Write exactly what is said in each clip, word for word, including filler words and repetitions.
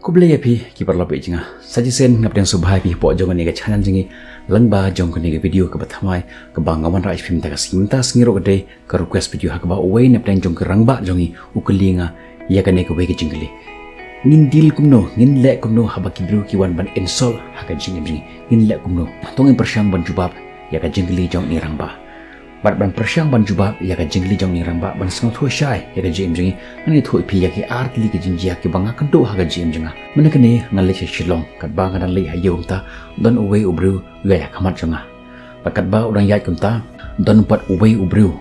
Khublei ïa phi ki paralok jong nga. Sa shisien nga pdiang sngewbha ïa phi hapoh jong kane ka channel jong ngi, lyngba jong kane ka video kaba thymmai kaba nga wanrah ïa phi mynta ka sngi. Mynta ka sngi ruh ka dei ka request video ha kaba uwei na pdeng jong ki rangbah jong ngi u kylli ïa nga ïa kane kawei ka jingkylli. Ngin deal kumno, ngin leh kumno haba ki briew ki wan ban insult ha ka jingim jong ngi? Ngin leh kumno? To ngin pyrshang ban jubab ïa ka jingkylli jong une u rangbah. Bad ban pyrshang ban jubab ïa ka jingkylli jong une u rangbah, ban sngewthuh shai ïa ka jingim jong ngi, ngan ïathuh ïa phi ïa ki ar tylli ki jingjia kiba nga kynduh ha ka jingim jong nga. Mynne kane nga leit sha Shillong, katba nga dang leit ha ïew mynta, don uwei u briew u ïaid ha khmat jong nga. Bad katba u dang ïaid kumta, don pat uwei u briew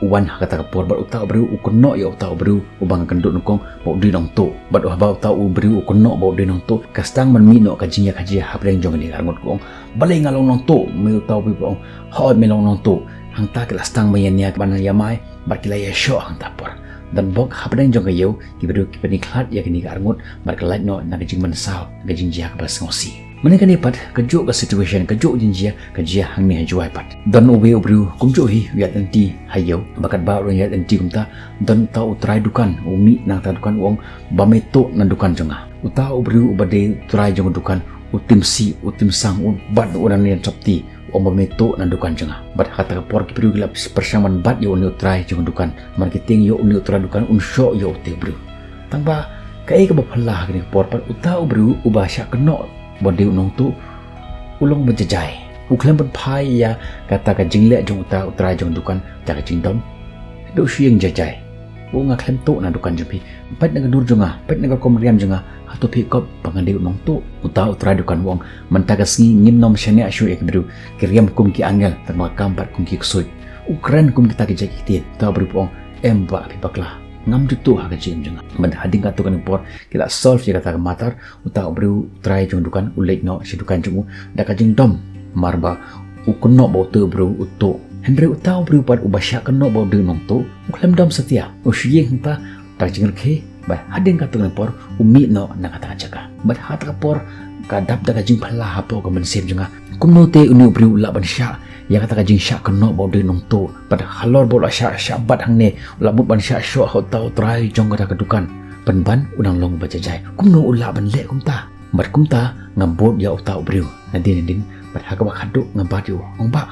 u wan ha kata ka por, bad uta u briew u kynnoh ïa uta u briew uba nga kynduh nyngkong ba u dei u nongtuh. Bad haba uta u briew u kynnoh ba u dei u nongtuh, ka sdang ban mih noh ka jingïakajia hapdeng jong kane ka arngut, ka ong, balei nga long nongtuh? Mynne uta u briew u ong, hooid me long nongtuh. Hangta ki la sdang ban ïania ban ïamai bad ki la ïashoh hangta por. Don bok hapdeng jong ka ïew ki briew ki pyni khlad ïa kane ka arngut bad ka lait noh na ka jingmynsaw, na ka jingjia kaba sngewsih. Mynne kane pat, kajuh ka situation, kajuh ka jingjia ka jia hangne ha Jowai pat. Don uwei u briew kumjuh hi u ïaid lynti ha ïew, bad katba u dang ïaid lynti kumta, don uta u trai dukan u mih na kata ka dukan, u ong, ba me tuh na dukan jong nga. Uta u briew uba dei u trai jong ka dukan u tim sih, u tim sang, u bat u dang ïeng sopti, u ong ba me tuh na dukan jong nga. Bad ha kata ka por ki briew ki la pyrshang ban bat ïa une u trai jong ka dukan, namar ki tieng ïoh une u trai dukan un shoh ïa ute u briew. Tangba kaei kaba phylla ha kane ka por pat, uta u briew uba shah kynnoh ba u dei u nongtuh u long ba jajai. U khlem pynphai ïa kata ka jingleh jong uta u trai jong ka dukan da ka jingdom. Haduh shu ïeng jajai. U ong, nga khlem tuh na dukan jong phi. Peit na ka dur jong nga, peit na ka rukom riam jong nga, hato phi kop ba nga dei u nongtuh? Uta u trai dukan u ong, mynta ka sngi ngim nym shaniah shuh ïa ki briew, ki riam kum ki angel, tangba kam pat kum ki ksuid. U kren kum kita ki jait ki ktien. Uta u briew u ong, em bah, phi bakla. Ngam ju tuh ha ka jingim jong nga. Bad hadien katto katne por ki la solve ïa kata ka matter, uta u briew u trai jong ka dukan u leit noh sha dukan jong u da ka jingdom, namar ba u kynnoh ba uta u briew u tuh. Hynrei uta u briew pat uba shah kynnoh ba u dei u nongtuh, u khlem dom satia. U shu ïeng hangta da ka jingrkhie, bad hadien katto katne por u mih noh na kata ka jaka. Bad ha kata ka por ka dap da ka jingphylla hapoh ka mynsiem jong nga, kumno te une u briew u lah ban shah ïa kata ka jingshah kynnoh ba u dei u nongtuh? Bad halor ba u la shah, shah bat hangne, u la mut ban shah shoh ha uta u trai jong kata ka dukan, pynban u dang long ba jajai. Kumno u lah ban leh kumta? Bad kumta nga bud ïa uta u briew nadien nadien, bad ha kaba khatduh nga bat ïa u, ong, bah.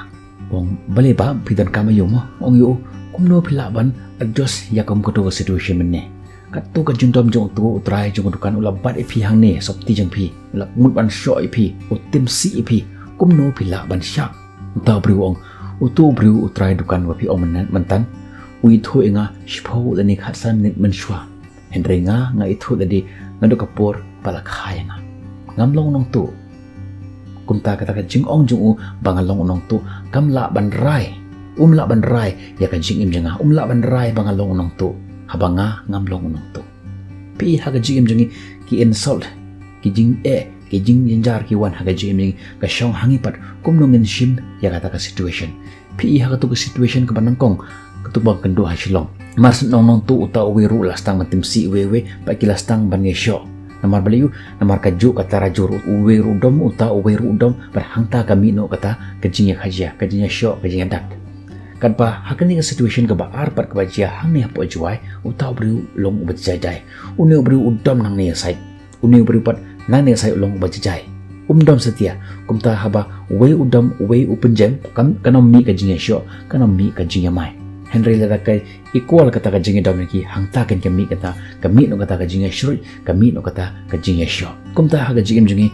Ong, balei bah, phi donkam aïu mo? Ong ïa u, kumno phi lah ban adjust ïa kum kato ka situation mynne? Kato ka jingdom jong uto u trai jong ka dukan u la bat ïa phi hangne sopti jong phi, u la mut ban shoh ïa phi, u tim sih ïa phi. Kumno phi lah ban shah? Uta u briew u ong, uto u briew u trai dukan ba phi ong mynne mynta, u ithuh ïa nga shiphew lane khatsan minit mynshuwa. Hynrei nga, nga ithuh lade naduh ka por ba la kha ïa nga. Ngam long u nongtuh. Kumta kata ka jingong jong u ba nga long u nongtuh kam lah ban rai. Um lah ban rai ïa ka jingim jong nga. Um lah ban rai ba nga long u nongtuh, haba nga ngam long u nongtuh. Phi i, ha ka jingim jong ngi ki insult, ki jingeh, ki jingjynjar ki wan ha ka jingim jong ngi, ka shong ha ngi pat kumno ngin shim ïa kata ka situation. Phi i, ha kato ka situation kaba nyngkong, kato ba nga kynduh ha Shillong, mar shu ong nongtuh, uta uwei ruh u la sdang ban tim sih uwei uwei, bad ki la sdang ban ïashoh. Namar balei? Namar kajuh ka tarajur, uwei ruh u dom, uta uwei ruh u dom, bad hangta ka mih noh kata ka jingïakajia, ka jingïashoh, ka jingïadat. Katba ha kane ka situation kaba ar pat kaba jia hangne hapoh Jowai, uta u briew u long uba jajai. Une u briew u dom nangne ïa side, une u briew pat nangne ïa side u long uba jajai. Um dom satia. Kumta haba uwei u dom, uwei u pynjem, kam, kan ym mih ka jingïashoh, kan ym mih ka jingïamai. Hynrei lada ka equal kata ka jingïadom ïa ki, hangta kan ka mih kata, ka mih noh kata ka jingïashrut, ka mih noh kata ka jingïashoh. Kumta ha ka jingim jong ngi,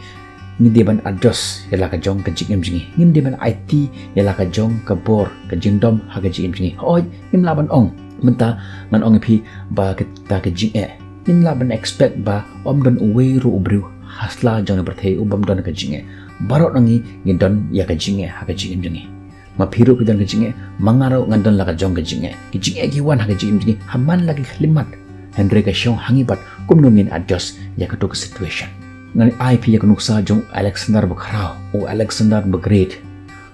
ngi dei ban adjust ïa la ka jong ka jingim jong ngi. Ngim dei ban aiti ïa la ka jong ka bor, ka jingdom ha ka jingim jong ngi. Hooid, ngim lah ban ong, mynta ngan ong ïa phi ba kata ka jingeh. Ngim lah ban expect ba ym don uwei ruh u briew ha sla jong ka pyrthei u bym don ka jingeh. Baroh na ngi ngi don ïa ka jingeh ha ka jingim jong ngi. Ma phi ruh phi don ka jingeh, ma nga ruh ngan don la ka jong ka jingeh. Ka jingeh ki wan ha ka jingim jong ngi ha man la ki khyllipmat. Hynrei ka shong ha ngi pat kumno ngin adjust ïa kato ka situation. Ngan ai phi ïa ka nuksa jong u Alexander Bakhraw, u Alexander the Great.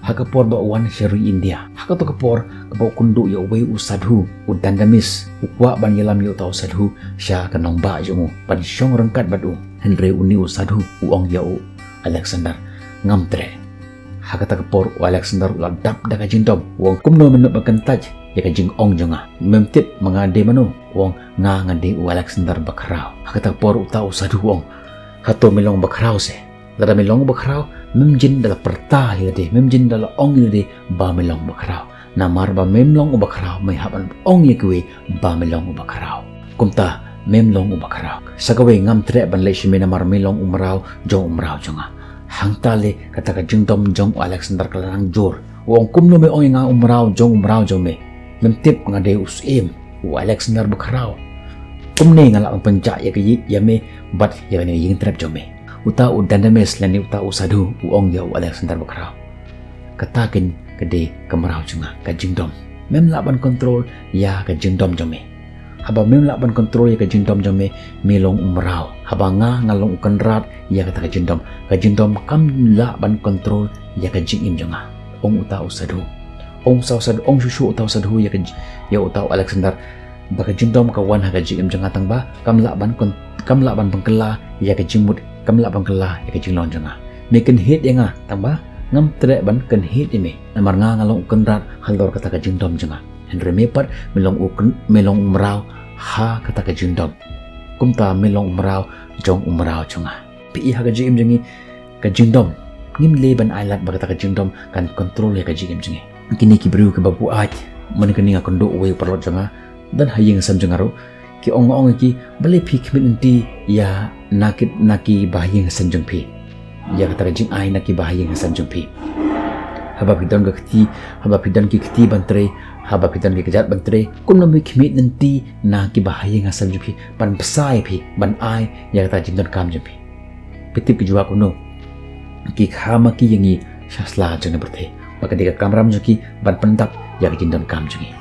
Ha ka por ba u wan sha ri India, ha kato ka por kaba u kynduh ïa uwei u sadhu, u Dandamis, u kwah ban ïalam ïa uta u sadhu sha ka nongbah jong u, ban shong ryngkat bad u. Hynrei une u sadhu u ong ïa u Alexander, ngam treh. Ha kata ka por u Alexander u la dap da ka jingdom, u ong, kumno men ban kyntait ïa ka jingong jong nga? Mem tip ma nga dei mano? U ong, nga, nga dei u Alexander Bakhraw. Ha kata ka por uta u sadhu u ong, Hato me long bakhraw se? Lada me long bakhraw, mem jin da la pyrta ïa lade, mem jin da la ong ïa lade ba me long bakhraw. Namar ba mem long bakhraw, me hap ban ong ïa kiwei ba me long bakhraw. Kumta, mem long bakhraw. Sa kawei ngam treh ban leh sha me namar me long u mraw jong u mraw jong nga. Hangta le kata ka jingdom jong u Alexander ka la nang jur. U ong kumno me ong ïa nga u mraw jong u mraw jong me. Mem tip nga dei u syiem, u Alexander bakhraw. Kumne nga lah ban pynjah ïa ka ïing ïa me bad ïa kane ka ïing trep jong me. Uta u Dandames lane uta u sadhu u ong ïa u Alexander bakhraw. Kata kein ka dei ka mraw jong nga, ka jingdom. Mem lah ban control ïa ka jingdom jong me. Haba mem lah ban control ïa ka jingdom jong me, me long u mraw. Haba nga nga long u kynrad ïa kata ka jingdom. Ka jingdom kam lah ban control ïa ka jingim jong nga. Ong uta u sadhu. Ong sa u sadhu, ong shuh shuh uta u sadhu ïa ka j-, ïa uta u Alexander. Ba ka jingdom ka wan ha ka jingim jong nga tang ba kam lah ban kon-, kam lah ban pynkylla ïa ka jingmut, kam lah ban kylla ïa ka jinglong jong nga. Me kynhied ïa nga tang ba ngam treh ban kynhied ïa me. Namar nga nga long u kynrad halor kata ka jingdom jong nga. Hynrei me pat me long u kyn-, me long u mraw ha kata ka jingdom. Kumta me long u mraw jong u mraw jong nga. Phi i ha ka jingim jong ngi ka jingdom. Ngim leh ban ai lad ba kata ka jingdom kan control ïa ka jingim jong ngi. Kine ki briew kiba buaid, mynne kane nga kynduh uwei u paralok jong nga, don ha ïing ha sem jong nga ruh, ki ong ong ki, balei phi khmih lynti ïa na ki, na kiba ha ïing ha sem jong phi. Ïa kata ka jingai na kiba ha ïing ha sem jong phi. Haba phi don ka kti, haba phi don ki kti ban trei, haba phi don ki kjat ban trei, kumno me khmih lynti na kiba ha ïing ha sem jong phi, ban bsa ïa phi, ban ai ïa kata ka jingdonkam jong phi. Phi tip ki jubab kumno? Ki kha ma ki ïa ngi sha sla jong ka pyrthei. Ba ka dei ka kamram jong ki ban pyndap ïa ka jingdonkam jong ngi.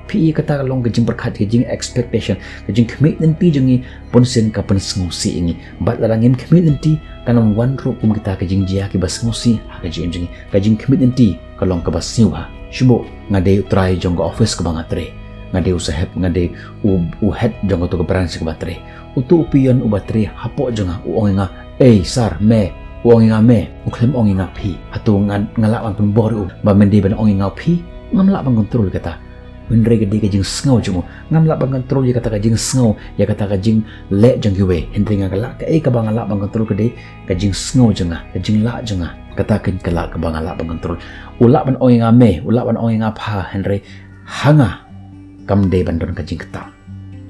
Phi i kata ka long ka jingpyrkhat, ka jing expectation, ka jingkhmih lynti jong ngi, bunsien ka pynsngewsih ïa ngi. Bad lada ngim khmih lynti, kan ym wan ruh kum kita ka jingjia kiba sngewsih ha ka jingim jong ngi. Ka jingkhmih lynti ka long kaba sniew bha. Shu buh, nga dei u trai jong ka office kaba nga trei. Nga dei u sahep, nga dei u, u head jong kato ka branch kaba trei. Uto u peon uba trei hapoh jong nga u ong ïa nga, "Ei sir, me." U ong ïa nga me, u khlem ong ïa nga phi. Hato nga, nga lah ban pynbor ïa u ba men dei ban ong ïa nga phi? Ngam lah ban control kata. Hynrei ka dei ka jingsngew jong u. Ngam lah ban control ïa kata ka jingsngew, ïa kata ka jingleh jong kiwei. Hynrei nga ka lah kaei kaba nga lah ban control ka dei ka jingsngew jong nga, ka jinglah jong nga. Kata kein ka lah kaba nga lah ban control. U lah ban ong ïa nga me, u lah ban ong ïa nga pha, hynrei ha nga kam dei ban don ka jingktah.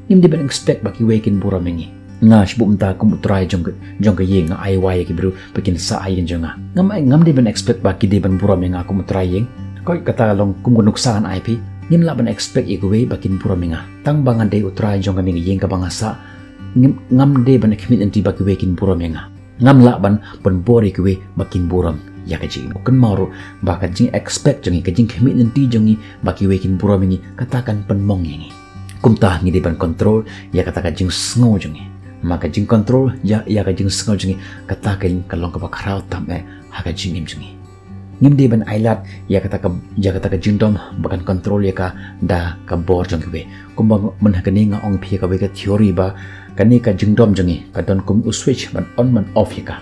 Ngim dei ban expect ba kiwei kin burom ïa ngi. Nga shu buh mynta kum u trai jong ka, jong ka ïing, nga ai wai ïa ki briew ba kin sah ha ïing jong nga. Ngam ai, ngam dei ban expect ba ki dei ban burom ïa nga kum u trai ïing. Koit kata long kum ka nuksa ngan ai phi. Ngim lah ban expect ïa kiwei ba kin burom ïa nga. Tang ba nga dei u trai jong kane ka ïing kaba nga sah. Ngim, ngam dei ban khmih lynti ba kiwei kin burom ïa nga. Ngam lah ban pynbor ïa kiwei ba kin burom ïa ka jingim. Kynmaw ruh ba ka jing expect jong ngi, ka jingkhmih lynti jong ngi ba kiwei kin burom ïa ngi, kata kan pynmong ïa ngi. Kumta ngi dei ban control ïa kata ka jingsngew jong ngi. Ma ka jingcontrol ïa, ïa ka jingsngew jong ngi, kata kein ka long kaba khraw tam eh ha ka jingim jong ngi. Ngim dei ban ai lad ïa kata ka, ïa kata ka jingdom ba kan control ïa ka da ka bor jong kiwei. Kumba mynne ha kane nga ong phi ïa kawei ka theory ba kane ka jingdom jong ngi ka don kum u switch ban on ban off ïa ka.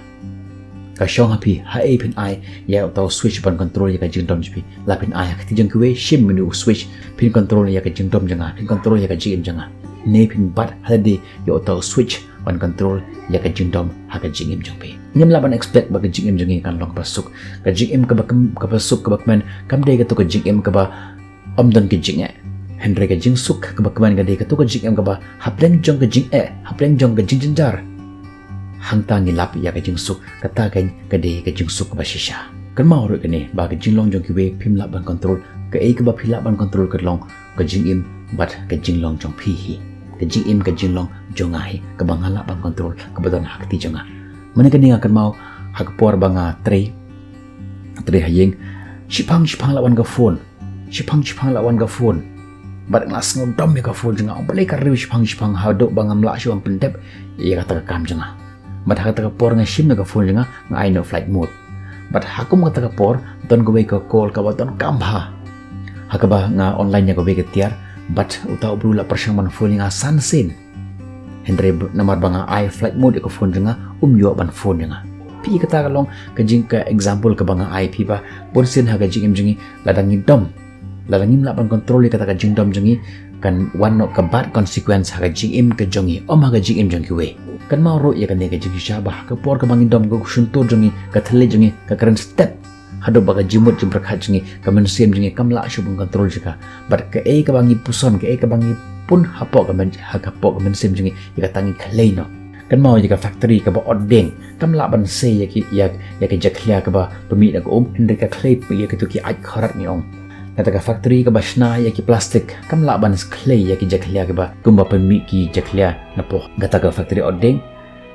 Ka shong ha phi, haei phin ai ïa uta u switch ban control ïa ka jingdom jong phi. La phin ai ha kti jong kiwei, shim mynne u switch, phin control ïa ka jingdom jong nga, phin control ïa ka jingim jong nga. Ne phin bat ha lade ïa uta u switch ban control ïa ka jingdom ha ka jingim jong phi. Ngim lah ban expect ba ka jingim jong ngi kan long kaba suk. Ka jingim kaba kem-, kaba suk kaba kmen kam dei kato ka jingim kaba ym don ka jingeh. Hynrei ka jingsuk kaba kmen ka dei kato ka jingim kaba hapdeng jong ka jingeh, hapdeng jong ka jingjynjar, hangta ngi lap ïa ka jingsuk. Kata kein ka dei ka jingsuk kaba shisha. Kynmaw ruh kane ba ka jinglong jong kiwei phim lah ban control. Kaei kaba phi lah ban control ka long ka jingim bad ka jinglong jong phi hi. Ka jingim ka jinglong jong nga hi, kaba nga lah ban control, kaba don ha kti jong nga. Mynne kane nga kynmaw ha ka por ba nga trei, trei ha ïing, shiphang shiphang la wan ka phone. Shiphang shiphang la wan ka phone. Bad nga la sngewdom ïa ka phone jong nga. Balei ka riew shiphang shiphang, haduh ba ngam lah shuh ban pyndep ïa kata ka kam jong nga. Bad ha kata ka por nga shim ïa ka phone jong nga, nga ai noh flight mode. Bad ha kum kata ka por don kawei ka call kaba donkam bha, ha kaba nga online ïa kawei ka tiar, bad uta u briew la pyrshang ban phone ïa nga san sien. Hynrei b-, namar ba nga ai flight mode ïa ka phone jong nga, um ïoh ban phone ïa nga. Phi i kata ka long ka jing ka example kaba nga ai phi ba bunsien ha ka jingim jong ngi, lada ngi dom, lada ngim lah ban control ïa kata ka jingdom jong ngi, kan wan noh ka bad consequence ha ka jingim ka jong ngi, ym ha ka jingim jong kiwei. Kynmaw ruh ïa kane ka jingshisha ba ha ka por kaba ngi dom, ka shyntur jong ngi, ka thylliej jong ngi ka kren step haduh ba ka jingmut jingpyrkhat jong ngi, ka mynsiem jong ngi kam lah shuh ban control ïa ka. Bad kaei kaba ngi puson, kaei kaba ngi pun hapoh ka myn-, ha ka, hapoh ka mynsiem jong ngi, ïa kata ngi khlei noh. Kynmaw ïa ka factory kaba ot dieng kam lah ban sei ïa ki, ïa, ïa ka jakhlia kaba pynmih na ka um, hynrei ka khlei ïa kito ki aiñ khrat, ngi ong. Kata ka factory kaba shna ïa ki plastik kam lah ban khlei ïa ki jakhlia kaba kumba pynmih ki jakhlia napoh kata ka factory ot dieng.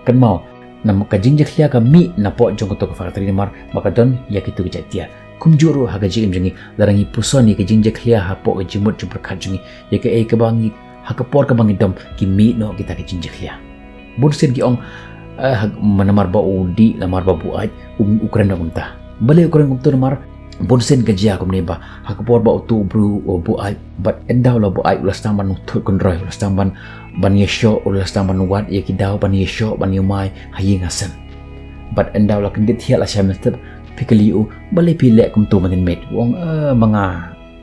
Kynmaw, nam ka jingjakhlia ka mih napoh jong kato ka factory namar ba ka don ïa kito ki jait tiar. Kumjuh ruh ha ka jingim jong ngi, lada ngi puson ïa ka jingjakhlia hapoh ka jingmut jingpyrkhat jong ngi, ïa kaei kaba ngi, ha ka por kaba ngi dom, ki mih noh kita ki jingjakhlia. Bun sien ki ong, eh, ha, namar ba u dih, namar ba buaid, u, u kren noh kumta. Balei u kren kumta? Namar bun sien ka jia kumne ba ha ka por ba uto u briew u buaid, bad ynda u la buaid u la sdang ban thut kynroi, u la sdang ban, ban ïashoh, u la sdang ban wad ïa ki daw ban ïashoh, ban ïamai ha ïing ha sem. Bad ynda u la kyndit thiah la shai mynstep, phi kylli u, balei phi leh kumto mynnin miet? U ong, eh, ma nga,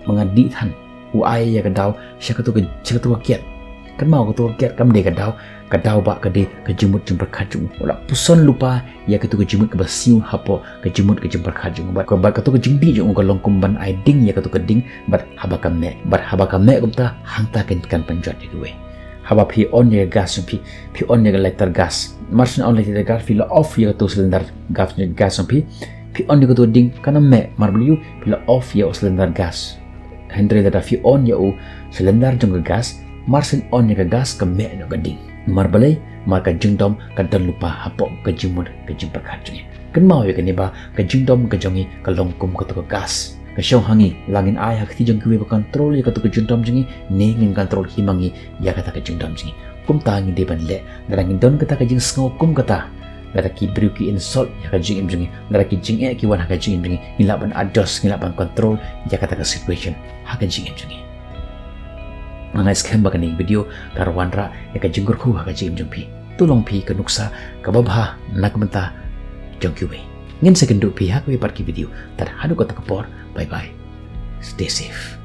ma nga dih than. U ai ïa ka daw sha kato ka, sha kato ka kiad. Kynmaw, kato ka kiad kam dei ka daw, ka daw ba ka dei ka jingmut jingpyrkhat jong u. U la puson lypa ïa kato ka jingmut kaba sniew hapoh ka jingmut ka jingpyrkhat jong u. Bad, bad kato ka jingdih jong u ka long kum ban ai ding ïa kato ka ding, bad haba ka meh, bad haba ka meh kumta, hangta kan, kan pynjot ïa kiwei. Haba phi on ïa ka gas jong phi, phi on ïa ka lighter gas. Mar shu on lighter gas, phi la off ïa kato cylinder gas, gas jong phi. Phi on ïa kato ding, kan ym meh, namar balei? Phi la off ïa u cylinder gas. Hynrei lada phi on ïa u cylinder jong ka gas, mar shu on ïa ka gas ka meh noh ka ding. Namar balei? Namar ka jingdom ka don lypa hapoh ka jingmut ka jingpyrkhat jong ngi. Kynmaw ïa kane ba ka jingdom ka jong ngi ka long kum kato ka gas. Ka shong ha ngi, la ngin ai ha kti jong kiwei ban control ïa kato ka jingdom jong ngi, ne ngin control hi ma ngi ïa kata ka jingdom jong ngi. Kumta ngi dei ban leh, lada ngi don kata ka jingsngew kum kata, lada ki briew ki insult ïa ka jingim jong ngi, lada ki jingeh ki wan ha ka jingim jong ngi, ngi lah ban adjust, ngi lah ban control ïa kata ka situation ha ka jingim jong ngi. Nga ngeit skhem ba kane ka video ka wanrah ïa ka jingkyrkhu ha ka jingim jong phi. To long phi ka nuksa kaba bha na ka bynta jong kiwei. Ngin sa ïakynduh phi ha kawei pat ka video. Tad haduh kata ka por, bye bye. Stay safe.